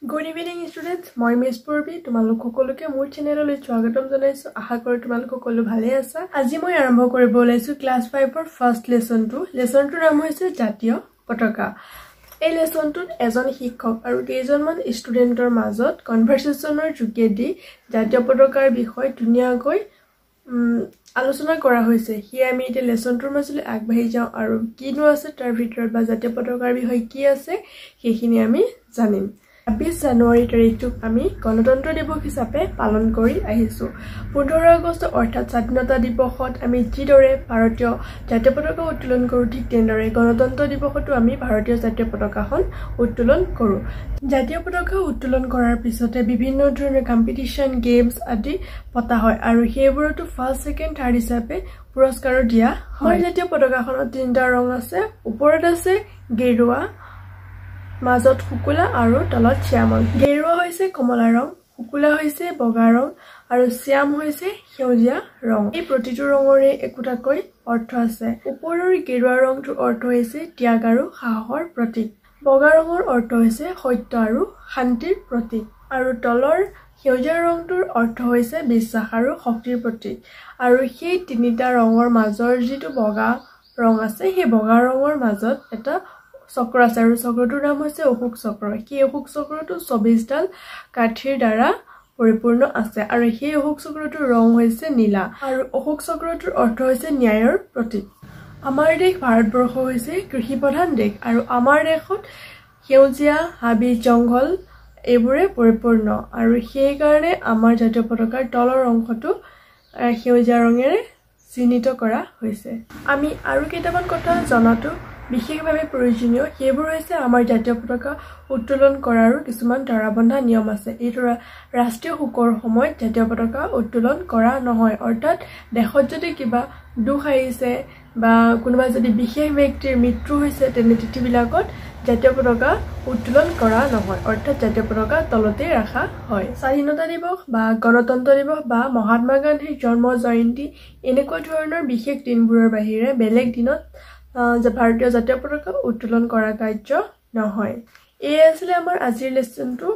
Good evening students, মই miss পূৰ্বী তোমালোক সকলোকে মোৰ চেনেললৈ স্বাগতম জনাইছোঁ। আশা কৰোঁ তোমালোক সকলো ভালে আছা। আজি মই আৰম্ভ কৰিব ওলাইছোঁ ক্লাছ 5ৰ ফাৰ্ষ্ট লেচনটো। লেচনটোৰ নাম হৈছে জাতীয় পতাকা। এই লেচনটোত এজন শিক্ষক আৰু কেইজনমান ষ্টুডেণ্টৰ মাজত কনভাৰ্চেশ্যনৰ যোগেদি জাতীয় পতাকাৰ বিষয়ে ধুনীয়াকৈ আলোচনা কৰা হৈছে। সেয়ে আমি এতিয়া লেচনটোৰ মাজলৈ আগবাঢ়ি যাওঁ আৰু কিনো আছে তাৰ ভিতৰত বা জাতীয় পতাকাৰ বিষয়ে কি আছে সেইখিনি আমি জানিম। 26 জানুৱাৰী তাৰিখটোক আমি গণতন্ত্ৰ দিৱস হিচাপে পালন কৰি আহিছোঁ। 15 আগষ্ট অৰ্থাৎ স্বাধীনতা দিৱসত আমি যিদৰে ভাৰতীয় জাতীয় পতাকা উত্তোলন কৰোঁ, ঠিক তেনেদৰে গণতন্ত্ৰ দিৱসতো আমি ভাৰতীয় জাতীয় পতাকাখন উত্তোলন কৰোঁ। জাতীয় পতাকা উত্তোলন কৰাৰ পিছতে বিভিন্ন ধৰণৰ কম্পিটিশ্যন, গেমছ আদি পতা হয় আৰু সেইবোৰতো ফাৰ্ষ্ট, ছেকেণ্ড, থাৰ্ড হিচাপে পুৰস্কাৰো দিয়া হয়। জাতীয় পতাকাখনত তিনিটা ৰং আছে। ওপৰত আছে গেৰুৱা, মাজত শুকুলা আৰু তলত শ্যামল। গেৰুৱা হৈছে কমলা ৰং, শুকুলা হৈছে বগা ৰং আৰু শ্যাম হৈছে সেউজীয়া ৰং। এই প্ৰতিটো ৰঙৰে একোটাকৈ অৰ্থ আছে। ওপৰৰ গেৰুৱা ৰংটোৰ অৰ্থ হৈছে ত্যাগ আৰু সাহসৰ প্ৰতীক। বগা ৰঙৰ অৰ্থ হৈছে সত্য আৰু শান্তিৰ প্ৰতীক আৰু তলৰ সেউজীয়া ৰংটোৰ অৰ্থ হৈছে বিশ্বাস আৰু শক্তিৰ প্ৰতীক। আৰু সেই তিনিটা ৰঙৰ মাজৰ যিটো বগা ৰং আছে, সেই বগা ৰঙৰ মাজত এটা চক্ৰ আছে আৰু চক্ৰটোৰ নাম হৈছে অশোক চক্ৰ। সেই অশোক চক্ৰটো 24ডাল কাঠিৰ দ্বাৰা পৰিপূৰ্ণ আছে আৰু সেই অশোক চক্ৰটোৰ ৰং হৈছে নীলা আৰু অশোক চক্ৰটোৰ অৰ্থ হৈছে ন্যায়ৰ প্ৰতীক। আমাৰ দেশ ভাৰতবৰ্ষ হৈছে কৃষি প্ৰধান দেশ আৰু আমাৰ দেশত সেউজীয়া হাবি জংঘল এইবোৰে পৰিপূৰ্ণ আৰু সেইকাৰণে আমাৰ জাতীয় পতাকাৰ তলৰ অংশটো সেউজীয়া ৰঙেৰে চিহ্নিত কৰা হৈছে। আমি আৰু কেইটামান কথা জনাটো বিশেষভাৱে প্ৰয়োজনীয়। সেইবোৰ হৈছে আমাৰ জাতীয় পতাকা উত্তোলন কৰাৰো কিছুমান ধৰাবন্ধা নিয়ম আছে। এই ধৰা ৰাষ্ট্ৰীয় শোকৰ সময়ত জাতীয় পতাকা উত্তোলন কৰা নহয়, অৰ্থাৎ দেশত যদি কিবা দুখ আহিছে বা কোনোবা যদি বিশেষ ব্যক্তিৰ মৃত্যু হৈছে, তেনে তিথিবিলাকত জাতীয় পতাকা উত্তোলন কৰা নহয়, অৰ্থাৎ জাতীয় পতাকা তলতেই ৰখা হয়। স্বাধীনতা দিৱস বা গণতন্ত্ৰ দিৱস বা মহাত্মা গান্ধীৰ জন্ম জয়ন্তী এনেকুৱা ধৰণৰ বিশেষ দিনবোৰৰ বাহিৰে বেলেগ দিনত ভাৰতীয় জাতীয় পতাকা উত্তোলন কৰা কাৰ্য নহয়। এই আছিলে আমাৰ আজিৰ লেচনটো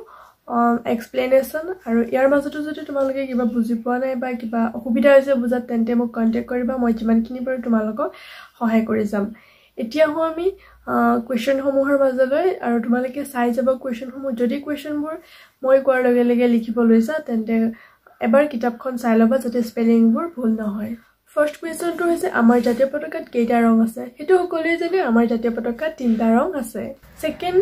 এক্সপ্লেনেশ্যন। আৰু ইয়াৰ মাজতো যদি তোমালোকে কিবা বুজি পোৱা নাই বা কিবা অসুবিধা হৈছে বুজাত, তেন্তে মোক কণ্টেক্ট কৰিবা, মই যিমানখিনি পাৰোঁ তোমালোকক সহায় কৰি যাম। এতিয়া আহোঁ আমি কুৱেশ্যনসমূহৰ মাজলৈ আৰু তোমালোকে চাই যাবা কুৱেশ্যনসমূহ। যদি কুৱেশ্যনবোৰ মই কোৱাৰ লগে লগে লিখিব লৈছা, তেন্তে এবাৰ কিতাপখন চাই ল'বা যাতে স্পেলিংবোৰ ভুল নহয়। ফাৰ্ষ্ট কুৱেশ্যনটো হৈছে আমাৰ জাতীয় পতাকাত কেইটা ৰং আছে? সেইটো সকলোৱে জানে, আমাৰ জাতীয় পতাকাত তিনিটা ৰং আছে। ছেকেণ্ড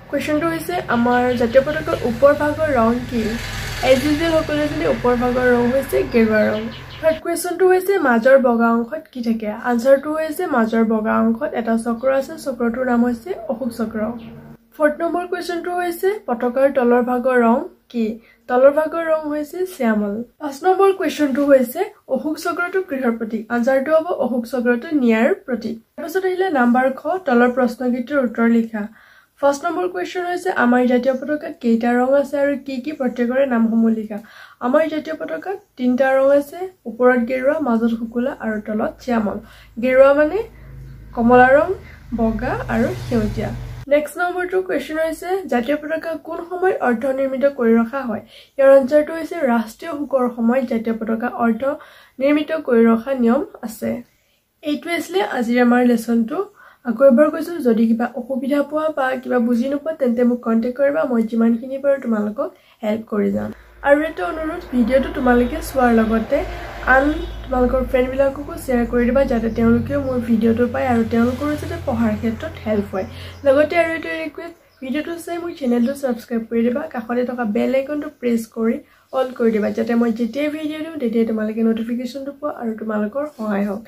কুৱেশ্যনটো হৈছে আমাৰ জাতীয় পতাকাৰ ওপৰ ভাগৰ ৰং কি? এজ ইউজুৱেল সকলোৱে জানে ওপৰ ভাগৰ ৰং হৈছে গেৰুৱা ৰং। থাৰ্ড কুৱেশ্যনটো হৈছে মাজৰ বগা অংশত কি থাকে? আনচাৰটো হৈছে মাজৰ বগা অংশত এটা চক্ৰ আছে, চক্ৰটোৰ নাম হৈছে অশোক চক্ৰ। ফৰ্থ নম্বৰ কুৱেশ্যনটো হৈছে পতাকাৰ তলৰ ভাগৰ ৰং কি? তলৰ ভাগৰ ৰং হৈছে শ্যামল। 5 নম্বৰ কুৱেশ্যনটো হৈছে অশোক চক্ৰটো কিহৰ প্ৰতীক? আনচাৰটো হ'ব অশোক চক্ৰটো ন্যায়ৰ প্ৰতীক। তাৰপাছত আহিলে নাম্বাৰ খ, তলৰ প্ৰশ্নকেইটাৰ উত্তৰ লিখা। ফাৰ্ষ্ট নম্বৰ কুৱেশ্যন হৈছে আমাৰ জাতীয় পতাকাত কেইটা ৰং আছে আৰু কি কি, প্ৰত্যেকৰে নামসমূহ লিখা। আমাৰ জাতীয় পতাকাত তিনিটা ৰং আছে, ওপৰত গেৰুৱা, মাজত শুকুলা আৰু তলত শ্যামল। গেৰুৱা মানে কমলা ৰং, বগা আৰু সেউজীয়া। নেক্সট নম্বৰটো কুৱেশ্যন হৈছে জাতীয় পতাকা কোন সময়ত অৰ্ধনিৰ্মিত কৰি ৰখা হয়? ইয়াৰ আনচাৰটো হৈছে ৰাষ্ট্ৰীয় শোকৰ সময়ত জাতীয় পতাকা অৰ্ধ নিৰ্মিত কৰি ৰখা নিয়ম আছে। এইটোৱে আছিলে আজিৰ আমাৰ লেচনটো। আকৌ এবাৰ কৈছোঁ, যদি কিবা অসুবিধা পোৱা বা কিবা বুজি নোপোৱা তেন্তে মোক কণ্টেক্ট কৰিবা, মই যিমানখিনি পাৰোঁ তোমালোকক হেল্প কৰি যাম। আৰু এটা অনুৰোধ, ভিডিঅ'টো তোমালোকে চোৱাৰ লগতে আন তোমালোকৰ ফ্ৰেণ্ডবিলাককো শ্বেয়াৰ কৰি দিবা, যাতে তেওঁলোকেও মোৰ ভিডিঅ'টো পায় আৰু তেওঁলোকৰো যাতে পঢ়াৰ ক্ষেত্ৰত হেল্প হয়। লগতে আৰু এটা ৰিকুৱেষ্ট, ভিডিঅ'টো চাই মোৰ চেনেলটো ছাবস্ক্ৰাইব কৰি দিবা, কাষতে থকা বেল আইকনটো প্ৰেছ কৰি অল কৰি দিবা, যাতে মই যেতিয়াই ভিডিঅ' দিওঁ তেতিয়াই তোমালোকে ন'টিফিকেশ্যনটো পোৱা আৰু তোমালোকৰ সহায় হওক।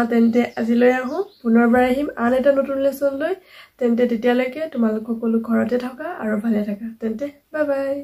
তেন্তে আজিলৈ আহোঁ, পুনৰবাৰ আহিম আন এটা নতুন লেচন লৈ। তেন্তে তেতিয়ালৈকে তোমালোক সকলো ঘৰতে থকা আৰু ভালে থাকা। তেন্তে বাই বাই।